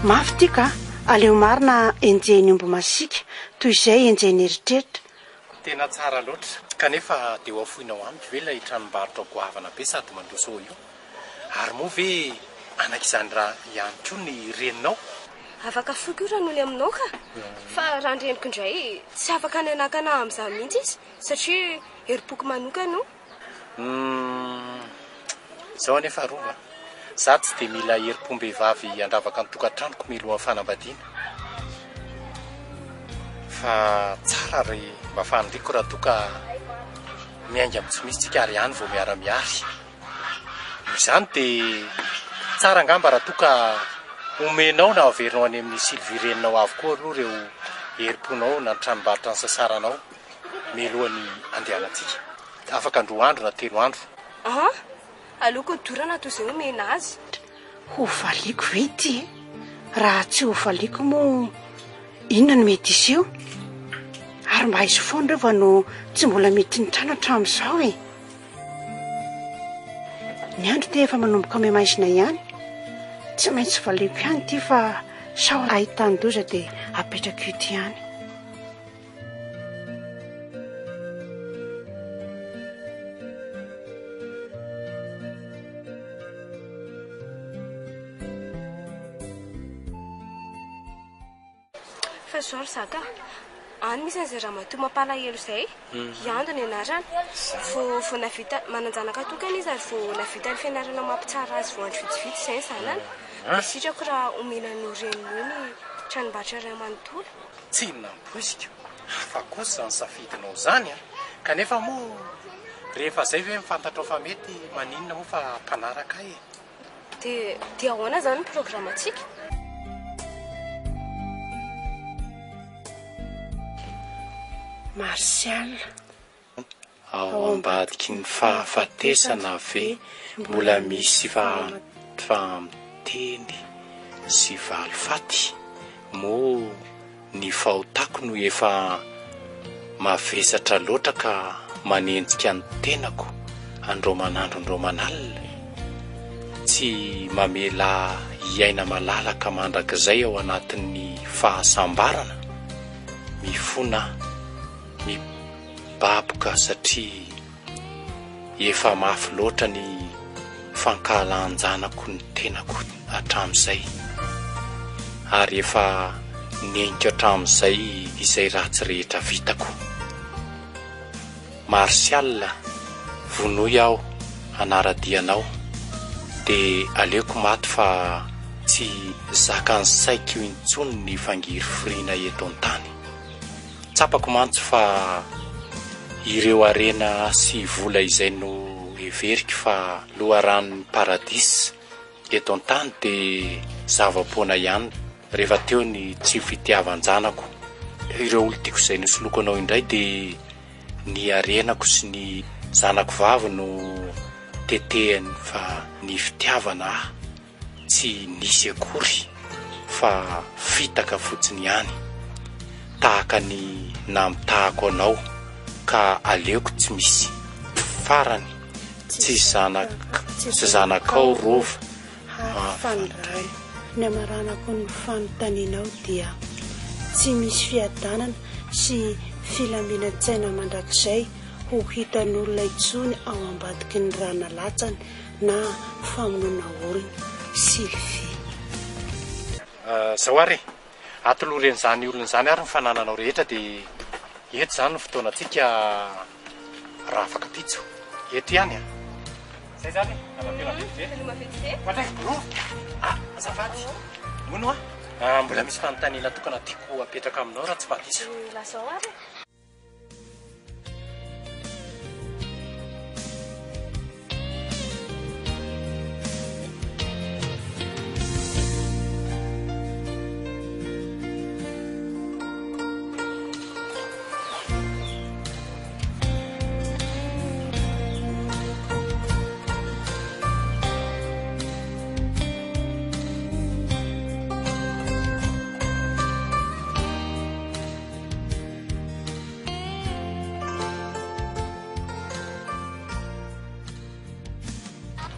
Mafy ity ka! Aleo marina enjehin'ny omby masiaka toy izay enjehin'ny eritreritra. Tena tsara loatra. Kanefa dia ho afoinao amiko ve ilay tranombarotra goavana be sady mandroso eo io? Ary moa ve hanaiky izany raha ihany koa ny reninao? Afaka foko io raha nony aminao ka! Fa raha ny reniko indray tsy afaka ny hanakana ahy amin'izany mihitsy izy satria herim-poko manokana io. Humm. Izao anefa Rova a! Za tsy dia mila herim-pom-behivavy handravaka ny tokantranoko mialohan'ny fanambadiana. Fa tsara ary mba faniriako raha toa ka miainga amin'ny tsy misy tsika ary any vao miara-mihary. Noho izany dia tsara angamba raha toa ka omenao na averinao any amin'i Sylvie reninao avokoa aloha ireo herim-ponao na ny tranombarotra nisasaranao mialohan'ny handehanantsika. Afaka androa andro na telo andro. Aa! Aleoko hodorana toy izay omena azy. Ho valiako ve ity e? Raha tsy ho valiako moa inona no mety hiseho? Ary mba aiza foana ireo va no tsy mbola mety nitrano hatramin'izao e? Ny andro dia efa manomboka mihamaizina ihany. Tsy maintsy valiako ihany ity fa sao ahitan-doza dia apetrako ito ihany. Fa zao ry zaka a! Any misy an'izay ramatoa mampalahelo izay. Iando ny anarany. Vao vao nahavita, manan-janaka tokana izy ary vao nahavita ny fianarana mampitsara azy vao andro vitsivitsy izay ny zanany. Dia sitrako raha omena an'io reniny io ny tranombarotra iray manontolo. Tsy nampoiziko. Hafa kosa izany safidinao izany an! Kanefa moa rehefa izay ve no fantatrao fa mety, maninona moa fa mpanaraka ahy e! Dia dia ahoana izany ny programantsika? Martial. Ao ambadiky ny fahafatesana ve mbola misy fahamteny sy valifaty? Moa ny fahotako no efa mavesatra loatra ka manenjika ny tenako andro aman'andro andro aman'alina? Tsy mamela ahy hiaina malalaka mandrakizay ao anatin'ny fahasambarana? Mifona aho, mibaboka satria efa mafy loatra ny fankahalan-janako ny tenako hatramin'izay, ary efa neniko hatramin'izay izay ratsy rehetra vitako. Martial, vonoy aho hanara-dia anao, dia aleoko maty fa tsy zakan'ny saiko intsony ny fangirifiriana eto an-tany. Tsapako mantsy fa ireo harena sy vola izay noheveriko fa loharanon'ny paradisa eto an-tany dia zava-poana ihany rehefa teo ny tsy fitiavan-janako. Ireo olon-tiako izay nosoloiko anao indray dia ny harenako sy ny zanako vavy no tetehany fa ny fitiavana ahy tsy nisy akory fa fitaka fotsiny ihany, tahaka ny namitahako anao ka aleoko tsy misy. Farany, tsy zanak tsy zanakao Rova Hafandray. Ny hamaranako ny fanontanianao dia tsy misy fiadanana sy filaminan-tsaina mandrakizay ho hitan'olona intsony ao ambadiky ny rà nalatsany na famonoana olona. Sylvie. Zao ary e! Atolory an'izany olona izany ary ny fanananao rehetra dia eto izany ny fotoanantsika raha afaka pitso. Eto ihany an! Zay izany e! Manam-peo vetivety. Mandray! Roa! Ah! Azafady! Hono hoa! Mbola misy fanontaniana tokana tiako apetraka aminao raha tsy mahadiso. Lazao ary e!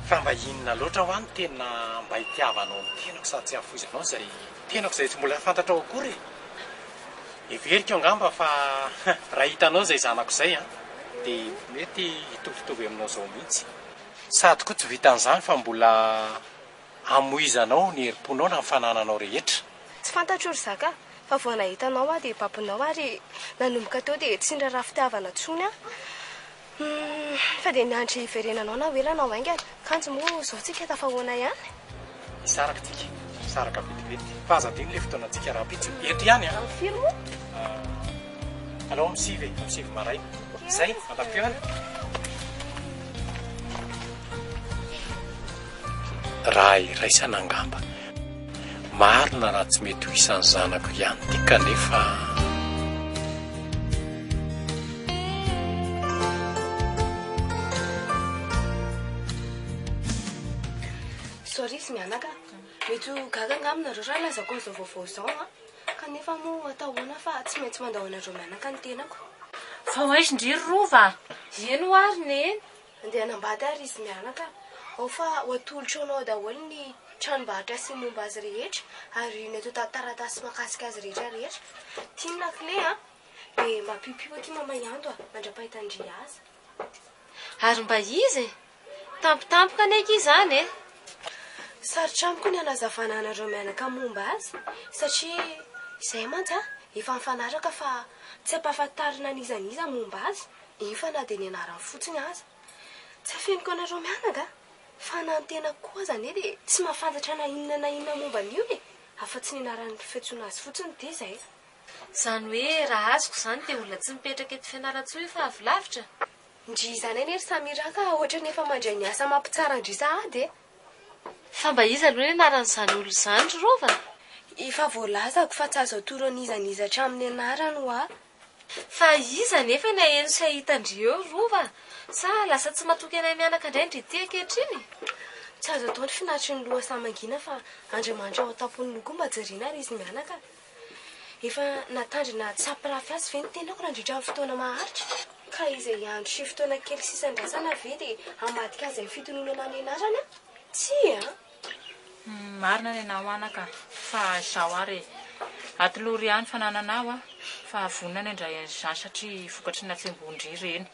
Fa mba inona loatra hoa no tena mba itiavanao ny tenako sady tsy ahafoizanao izay tenako izay tsy mbola fantatrao akory e? Heveriko angamba fa raha hitanao izay zanako izay an, dia mety hitovitovy aminao izao mihitsy. Sady koa tsy vitan'izany fa mbola hamoizanao ny herim-ponao na ny fanananao rehetra. Tsy fantatro ry zaka fa vao nahita anao aho dia babonao ary nanomboka teo dia tsy niraharaha fitiavana intsony aho. Humm fa dia niandry hiverenanao na ho ela na ho haingana. Kanjo moa izao tsika tafahoana ihany. Hisaraka tsika, hisaraka vetivety. Fa aza adino ilay fotoanantsika rahampitso. Eto ihany an! Amin'ny firy moa? Alao amin'ny sivy e, amin'ny sivy maraina. Izay, mandra-pihaona. Raha iraisana angamba. Marina raha tsy mety ho isan'ny zanako ihany ity kanefa. Sorry izy mianaka a! Mety ho gaga angamba nareo raha lazako an'izao vaovao izao an! Kanefa moa atao ahoana fa tsy maintsy mandao anareo mianaka ny tenako. Fa ho aiza ndry ry Rova a? Eny hoa ry Neny. Andeha hanambady ary izy mianaka. Ao fa ho atolotro anao daholo ny tranombarotra sy ny momba azy rehetra ary ny antontan-taratasy mahakasika azy rehetra rehetra. Ty ny lakile a! Dia mba piopio akia mama Ianto a! Mandra-pahitan-dry aza. Ary mba iza e? Tampotampoka anie akia izany e! Sarotra amiko ny hanazavana anareo mianaka momba azy satria izay mantsy a! Efa nifanaraka fa tsy ampahafantarina an'iza n'iza momba azy, eny fa na dia ny anarany fotsiny aza. Tsy afeniko anareo mianaka fa na ny tenako koa aza anie dia tsy mahafantatra na inona na inona momba an'io e! Afa-tsy ny anaran'ny fiantsoana azy fotsiny dia izay. Izany hoe raha azoko izany dia olona tsy mipetraka eto Fianarantsoa io fa avy lavitra? Ndry izany anie ry Samira ka ohatran'ny efa mandray ny asa mampitsara an-dry sahady e! Fa mba iza aloha ny anaran'izany olona izany ry Rova? Efa voalazako fa tsy azo atoro an'iza n'iza hatramin'ny anarany hoa. Fa iza anefa ny haheno sy hahita an-dry eo ry Rova? Sa lasa tsy matoky anay mianaka indray ndry ity ankehitriny? Tsy azo atao ny finaritry ny lohasaha mangina fa Andriamanitra ao an-tampon'ny loha koa mba jerena ary izy mianaka. Efa natandrina tsy hampirafy azy ve ny tenako nandritra ny fotoana maharitra? Ka izay andro sy fotoana kely sisa andrasana ve dia hamadika azy amin'ny fitononana ny anarany aho? Tsia a! Marina ny anao anaka fa izao ary e! Atolory ahy ny fanananao aho fa vonona ny handray an'izany satria vokatry ny hatsembohan-dry ireny.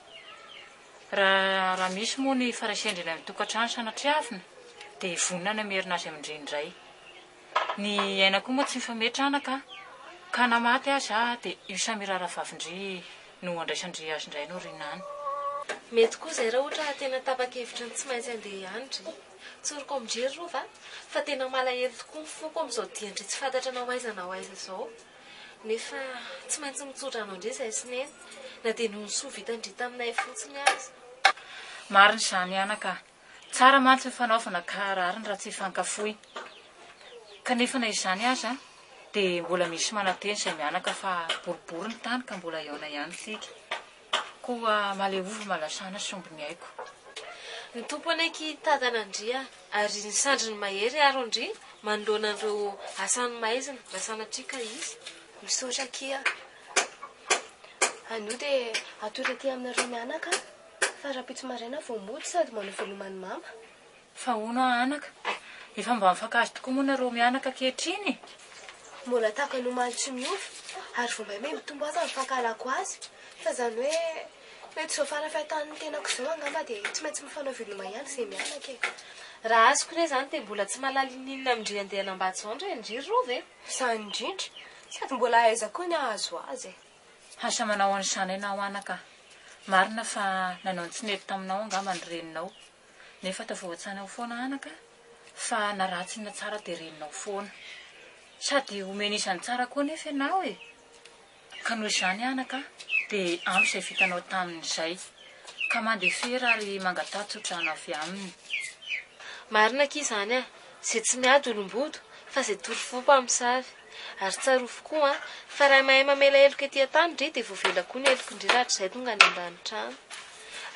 Raha raha misy moa ny faharesendrena ny tokantrano sanatriavina dia vonona ny hamerina azy amin-dry indray. Ny aina koa moa tsy mifametra anaka a! Ka na maty aza dia io Samira rahavavin-dry no andraisan-dry azy indray no aoriana any. Mety koa izay raha ohatra tena tapa-kevitra ny tsy maintsy handeha ihany dry. Tsoriko amin-dry ry Rova fa tena malahelo tokoa ny foko amin'izao dian-dry tsy fantatra na ho aiza na ho aiza izao. Nefa tsy maintsy mitsodrano an-dry izahay sy Neny na dia noho ny soa vitan-dry taminay fotsiny aza. Marina izany anaka a! Tsara mantsy ny fanaovana ka rariny raha tsy hifankafohy. Kanefa na izany aza dia mbola misy manantena izay mianaka fa boribory ny tany ka mbola hihaona ihany isika. Koa maleova malasana somby ny aiko. Ny Tompo anie akia hitantana an-dry a! Ary ny sandriny mahery hiaro an-dry manoloana an'ireo asan'ny maizina raha sanatria ka hisy. Misaotra akia. Anio dia hatory aty aminareo mianaka aho. Fa rahampitso maraina vao mody sady manao veloma an'i mama. Fa hono aho anaka, efa mba mifankahazo tokoa moa nareo mianaka ankehitriny e? Mbola tahaka ny omaly tsy miova, ary vao maimay mitombo aza ny fankahalako azy. Fa izany hoe mety izao fara-fahitan'ny tenako izao angamba dia tsy maintsy mifanao veloma ihany izay mianaka e. Raha azoko re izany dia mbola tsy mahalala ininona amin-dry handeha hanambady izao ndry ndry ry Rova e? Izany indrindra, sady mbola aiza koa ny hahazo azy e. Asa manao an'izany ianao anaka. Marina fa nanao ny tsy nety taminao angamba ny reninao. Nefa ataovy ao an-tsainao foana anaka fa na ratsy na tsara dia reninao foana. Sady omeny izany tsara koa anefa ianao e! Ka noho izany anaka dia ampy izay vitanao tamin'izay. Ka mandefera ary mangataha tsodrano avy aminy. Marina akia izany a! Izay tsy miady olom-bodo fa izay toro fo mpamosavy. Ary tsarovy koa an, fa raha mahay mamela heloka ety an-tany ndry dia voavela koa ny helok'ndry rahatrizay tonga any an-danitra any.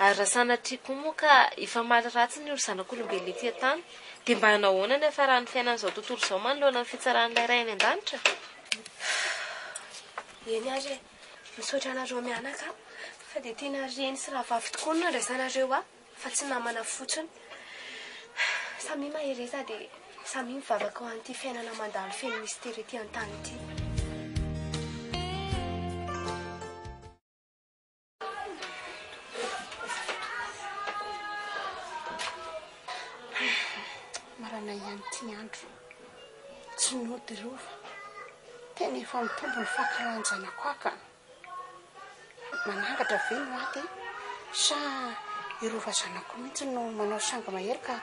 Ary raha sanatria koa moa ka hifamaly ratsy ny olo zanak'olombelona ety an-tany dia mba hanao ahoana ny hafaran'ny fiainan'izao tontolo izao manoloana ny fitsaran'ilay Ray any an-danitra? Eny ary e! Misaotra anareo mianaka fa dia tena reny sy rahavavy tokoa no nandraisanareo ahy. Fa tsy namana fotsiny. Samia mahereza dia samia mivavaka ho an'ity fiainana mandalo feno mistery ety an-tany ity. Marina ihany ity ny andro. Tsy nody rova. Tena efa mitombo ny fankahalan-janako ahy ka. Manangatra ve ny maty sa ireo vazanako mihitsy no manao sangy mahery ka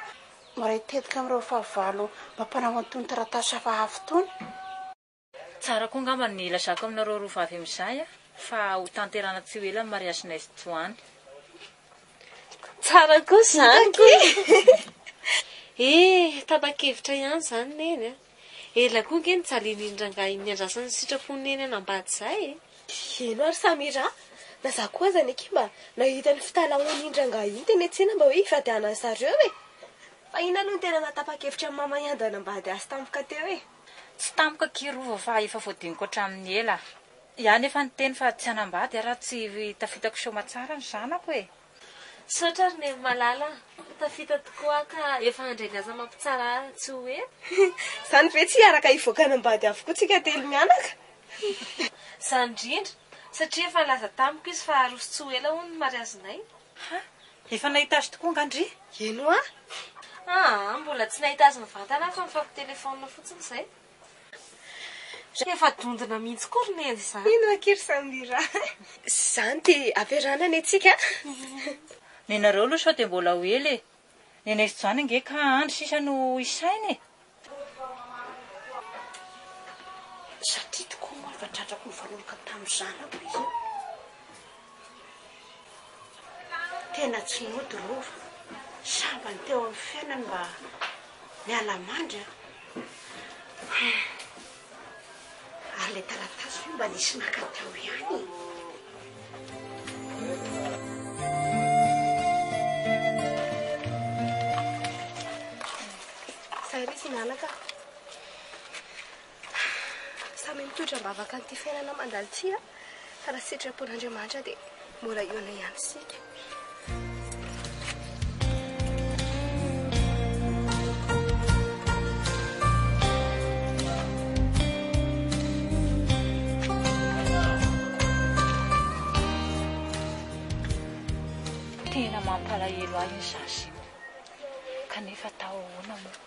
miray tetika amin'ireo fahavalo mampanao an'itony taratasy hafahafa itony? Tsara koa angamba ny hilazako aminareo roa vavy amin'izay fa ho tanterahana tsy ho ela ny mariazinay sy Joany. Tsara koa izany koa! Eh, tapa-kevitra ihany izany Neny a! Ela koa nge nijalian'iny rangahy iny niandrasany ny sitrapon'i Neny hanambady izay e! Heno ary Samira a! Na za koa aza anie mba nahita ny fitalahoan'iny rangahy iny teny an-tsena mba hoe hivadiana zareo e! Fa iny aloha no tena nahatapa-kevitra an'i mama hiandy hanambady azy tampoka teo e! Tsy tampoka akia Rova fa efa voadiniko hatramin'ny ela. Iah nefa niteny fa tsy hanambady aho raha tsy tafitako soamatsara ny zanako e! Misaotra ry Neny malala a! Tafita tokoa aho ka efa handray ny asa mampitsara ahy tsy ho ela. Izany ve tsy hiaraka hivoaka hanambady avokoa tsika telo mianaka? Izany indrindra, satria efa nilaza tamiko izy fa haroso tsy ho ela hono ny mariazinay. Ha! Efa nahita azy tokoa angaha ndry? Eny hoa! Aa, mbola tsy nahita azy mivantana aho fa mifampitelefaonina fotsiny izay. Efa dondona mihitsy koa ry Neny izany. Ino akia ry Samira? Izany dia ampiarahana anie tsika a! Nenareo aloha sao dia mbola ho ela e! Nenay sy Jany ange ka andry sisa no isaina e! Satria tokoa moa efa tratrako nifanoroka tamin'ny zanako izy. Tena tsy nody Rova. Sambany teo amin'ny fiainany mba niala mandry an. Ary ilay taratasy ve mba nisy naka tao ihany e? Zay ry izy mianaka. Samy mitondra am-bavaka an'ity fiainana mandalo ity a. Fa raha sitrapon'Andriamanitra dia mbola hihaona ihany isika. Tena mampalahelo ahy iny zaza iny. Kanefa atao ahoana moa?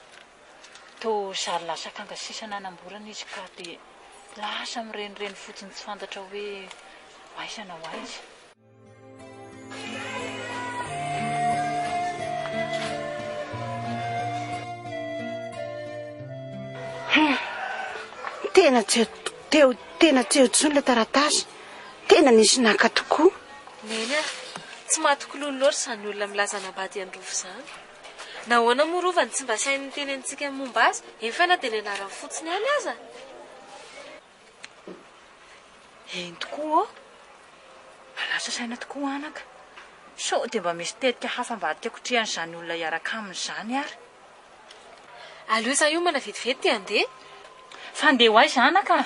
Toa zary lasa akanga sisa nanamborana izy ka dia lasa mirenireny fotsiny tsy fantatra hoe ho aiza na ho aiza. Hum! Tena tsy teo tena tsy eo intsony ilay taratasy. Tena nisy naka tokoa. Neny a! Tsy mahatoky lolo loatra izany olona milaza hanambady an'i Rova izany. Nahoana moa Rova no tsy mba sahy niteny antsika ny momba azy, eny fa na dia ny anarany fotsiny ihany aza? Eny tokoa ô! Lasa saina tokoa anaka. Sao dia mba misy tetika hafa ambadika kotrehan'izany olona hiaraka aminy izany ary? Aleo izaho hiomana vetivety dia handeha. Fa handeha ho aiza anaka?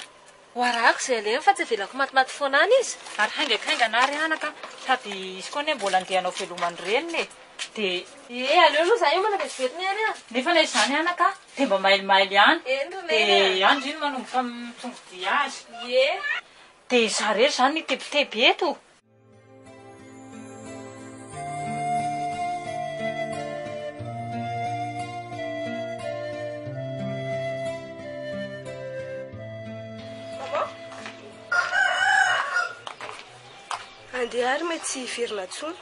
Ho arahako izay alehany fa tsy avelako matimaty foana any izy. Ary haingankaingana ary anaka, sady izy koa anie mbola andeha hanao veloma ny reniny e! Dia. Ie, aleo aloha izaho hiomana vetivety ny any an! Nefa na izany anaka, dia mba mailimaily ihany. Eny ry Neny a! Dia andry iny manomboka mitongodia azy. Ie. Dia izaho irery izany no hitebiteby eto? Andeha ary mety tsy hiverina intsony.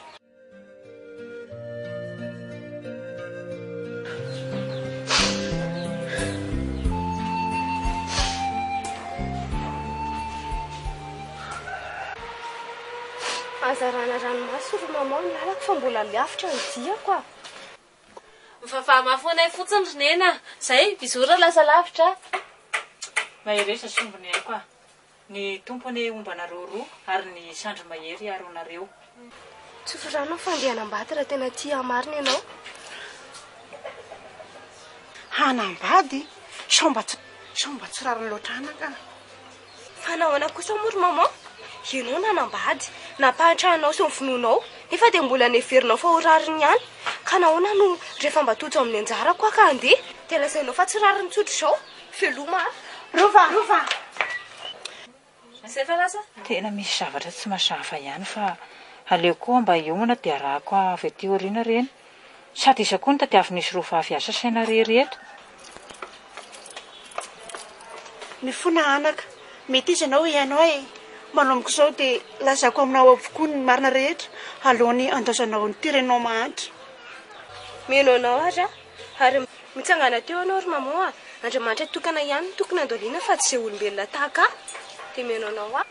Aza arahana ranomaso ry maman ny lalako fa mbola lavitra ny diako a! Mivavaha mafy ho anay fotsiny ry Neny a! Zay, bisous raha lasa lavitra a! Mahereza sombiny aiko a! Ny Tompo anie homba anareo roa ary ny sandry mahery hiaro anareo. Tsofy rano ny fandehanam-bady raha tena tia ahy marina ianao. Hanambady? Sao mba tsy sao mba tsy rariny loatra anaka. Fa nahoana kosa moa ry maman? Ianao nanambady, nampahantra anao sy ny finoanao, nefa dia mbola neverinao fa ho rariny ihany. Ka nahoana no rehefa mba tojo amin'ny anjarako aho ka handeha, dia lazainao fa tsy rariny tsotra izao? Veloma a! Rova! Rova! Zay fa lasa? Tena misy zavatra tsy mazava ihany fa aleo koa mba hiomana dia arahako avy aty aoriana ireny. Sady iza koa no tadiavin'izy roa vavy asa saina irery eto? Mifona anaka, mety iza ianao hihaino ahy e! Manomboka izao dia lazaiko aminao avokoa ny marina rehetra alohan'ny handaozanao an'ity reninao mahantra. Mino anao ary aho, ary mitsangana teo ianao ry maman a! Andriamanitra tokana ihany no tokony handoliana fa tsy izay olombelona tahaka ahy. Dia mino anao aho.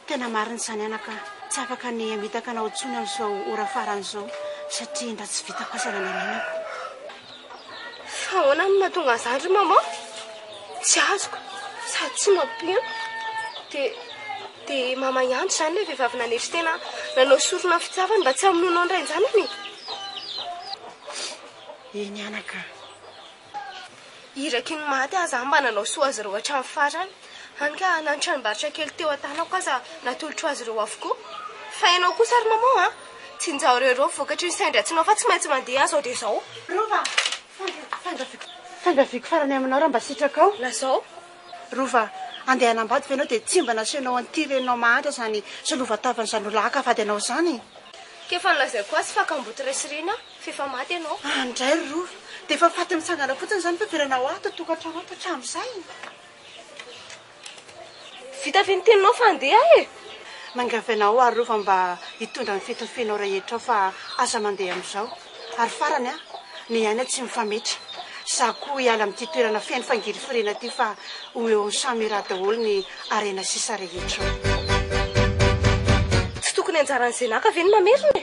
Tena marina izany anaka, tsy afaka ny hamitaka anao intsony amin'izao ora farany izao satria mba tsy vitako aza nanerenako. Fa ahoana no nahatonga an'izany ry maman? Tsy azoko, sady tsy mampino. Dia dia mama ihany izany ilay vehivavy nanetry tena nanao sorona ny fitiavany mba tsy hamonoanao ny rain-janany e? Eny anaka. Iraky ny maty aza mba nanao soa azy ireo hatramin'ny farany. Hany ka na ny tranombarotra kely teo an-tanako aza natolotro azy ireo avokoa. Fa ianao kosa ry maman a! Tsinjao ireo ireo vokatry ny sain-dratsinao fa tsy maintsy mandeha aho izao dia izao. Rova! Fiangaviako farany aminao raha mba sitrakao. Lazao. Rova, andeha hanambady ve ianao dia tsy mba nasehonao an'ity reninao mahantra izany solovatavany izany olona haka vady anao izany? Ka efa nolazaiko azy fa kamboty ray sy reny aho, f'efa maty ianao. Any indray ry Rova, dia efa faty mitsangana fotsiny izany fiverenao ato an-tokantrano ato hatramin'izay? Vita ve ny teninao fa handeha aho e? Mangavy anao aho ry Rova mba hitondra ny fitofenao rehetra ao fa aza mandeha amin'izao. Ary farany an, ny aina tsy mifametra. Za koa hiala amin'ity toerana feno fangirifiriana ity fa ho eo amin'i Samira daholo ny harena sisa rehetra eo. Tsy tokony anjaran'i Zenaka ve ny mamerina e?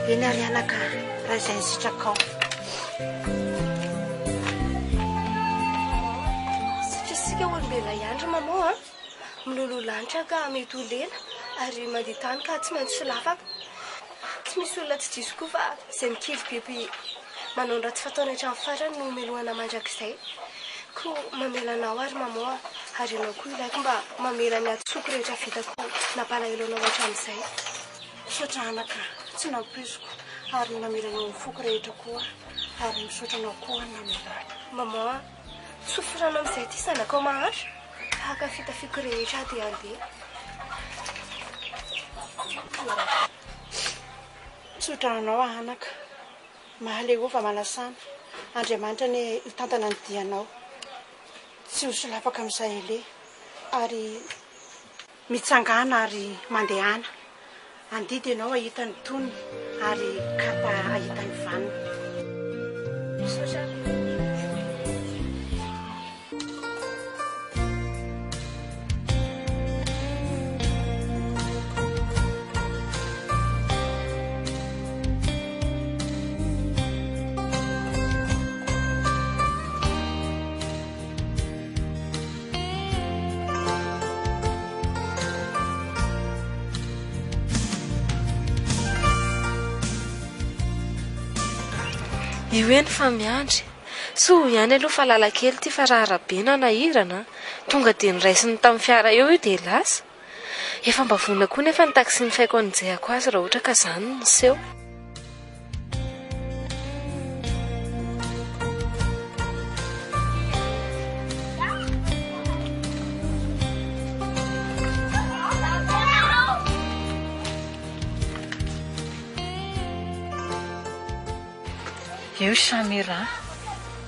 Eny ary anaka, raha izay ny sitrakao. Satria isika olombelona ihany ry maman a! Miloloha lanitra ka mety ho lena ary mandeha tany ka tsy maintsy solafaka. Tsy misy olona tsy diso koa fa izay mikiribiby manao ny ratsy fataony hatramin'ny farany no melohana mandrakizay. Koa mamela anao ary maman a! Ary ianao koa ilaiko mba mamela ny hadisoako rehetra vitako nampalahelo anao hatramin'izay. Misaotra anaka, tsy nampoiziko ary namela anao amin'ny foko rehetra koa aho ary misaotra anao koa namela ahy. Maman a! Tsofy rano amin'izay ity zanakao mahantra ka haka ny fitafiako rehetra aho dia handeha. Tsotra anao aho anaka. Mahaleova manasana. Andriamanitra anie hitantana ny dianao. Tsy ho solafaka amin'izay aleha. Ary mitsangàna ary mandehana. Andidy ianao hahita ny tony ary kapa hahita ny vanona. Misaotra. Io eny fa miandry. Soa ihany aloha fa lalan-kely ity fa raha arabe nanahirana an! Tonga dia noraisiny tamin'ny fiara eo io dia lasa. Efa mba vonona koa nefa ny taxi nifaiko hanenjehako azy raha ohatra ka izany no niseho. Eo Samira,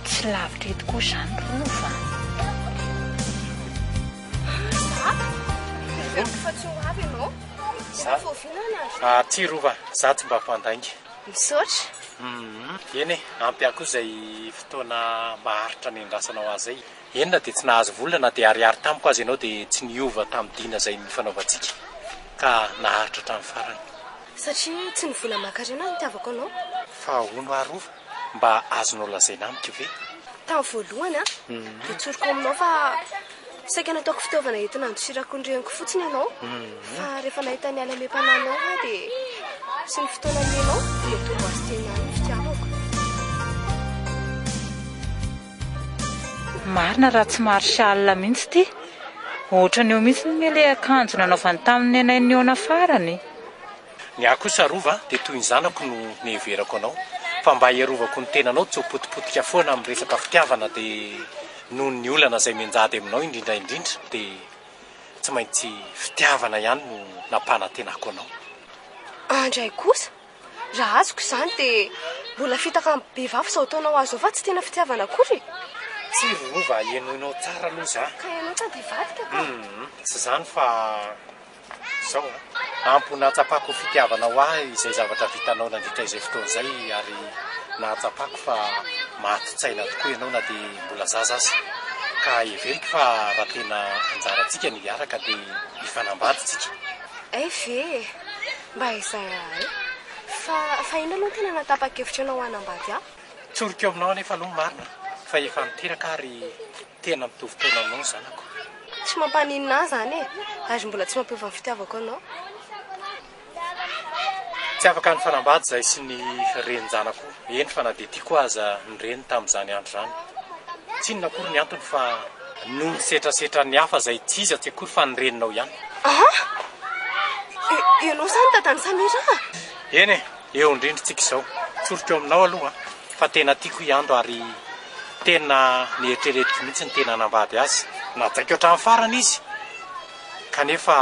tsy lavitra eto koa izany Rova. Za? Heveriko fa tsy ho avy ianao. Za? Ah, tsia Rova, za tsy mba mpandainga. Misaotra. Hum, eny e, ampy ahy koa izay fotoana maharitra niandrasanao ahy izay. Eny na dia tsy nahazo vola na dia ariary tamiko aza ianao dia tsy niova tamin'ny dina izay nifanaovantsika ka naharitra hatramin'ny farany. Satria tsy ny vola aman-karena no nitiavako anao. Fa hono aho Rova, mba azonao lazaina amiko ve? Tamin'ny voalohany an, dia tsoriko aminao fa saika nataoko fitaovana entina handosirako ny reniko fotsiny ianao. Fa rehefa nahita ny halemem-panahinao aho dia sy ny fotoana nomenao dia nitombo azy teny ihany ny fitiavako. Marina raha tsy Marshall mihitsy ity. Ohatran'ny eo mihitsy ny ilay akanjo nanaovany tamin'ny anay nihaona farany. Ny ahy kosa Rova dia toy ny zanako no niheverako anao, fa mba hiarovako ny tenanao tsy ho potipotika foana amin'ny resaka fitiavana dia noho ny olana izay mianjady aminao indrindra indrindra dia tsy maintsy fitiavana ihany no nampanantenako anao. Andray kosa, raha azoko izany dia mbola fitaka amin'ny behivavy izao ataonao azy izao fa tsy tena fitiavana akory e! Tsia ry Rova, henoinao tsara aloha za. Ka ianao tady hivadika ka. Humm, tsy izany fa. Izao an! Ampy ho nahatsapako fitiavanao ahy izay zavatra vitanao nandritra izay fotoana izay ary nahatsapako fa mato-tsaina tokoa ianao na dia mbola zaza aza. Ka heveriko fa raha tena anjarantsika ny hiaraka dia hifanambady tsika. Hay ve e! Mba izay ahay. Fa fa inona aloha no tena nahatapa-kevitra anao hanambady ahy? Tsoriko aminao anefa aloha ny marina fa efa niteraka aho ary Tena mitovy taona aminao ny zanako. Tsy mampaninona ahy izany e! Ary mbola tsy mampiova ny fitiavako anao. Tsy afaka nifanambady izahay sy ny renin-janako, eny fa na dia tiako aza ny reny tamin'izany andro izany. Tsy inona akory ny antony fa noho ny setrasetran'ny hafa izay tsy iza tsy akory fa ny reninao ihany. Aha! Ianao izany dadan'i Samira a? Eny e! Eo indrindra tsika izao. Tsoriko aminao aloha fa tena tiako i Ando ary tena neritreretiko mihitsy ny tena hanambady azy. Najaiko hatramin'ny farany izy kanefa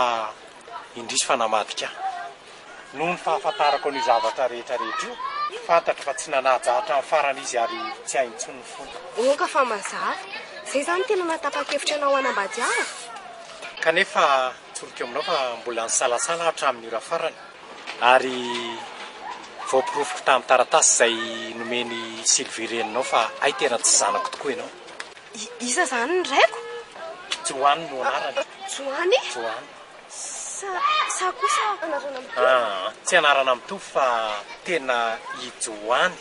indrisy fa namadika ahy. Noho ny fahafantarako an'io zavatra rehetra rehetra io, fantatro fa tsy nanaja hatramin'ny farany izy ary tsy hay intsony ny fony. Oka fa mazava. Izay izany tena nahatapa-kevitra anao hanambady ahy? Kanefa tsoriko aminao fa mbola nisalasala aho hatramin'ny ora farany. Ary voaporofoko tamin'ny taratasy izay nomen'i Sylvie reninao fa hay tena tsy zanako tokoa ianao. Iza izany ny raiko? Joany no anarany. Joany? Joany. Sa, sa kosa anarana mitovy? Aa, tsy anarana mitovy fa tena i Joany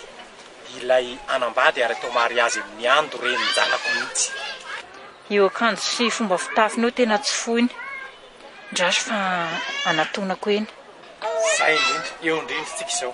ilay hanambady ary atao mariazy amin'i Ando renin-janako mihitsy. Io akanjo sy fomba fitafiny io tena tsy foiny. Ndraso fa anatonako eny. Zay indrindra, eo indrindra tsika izao.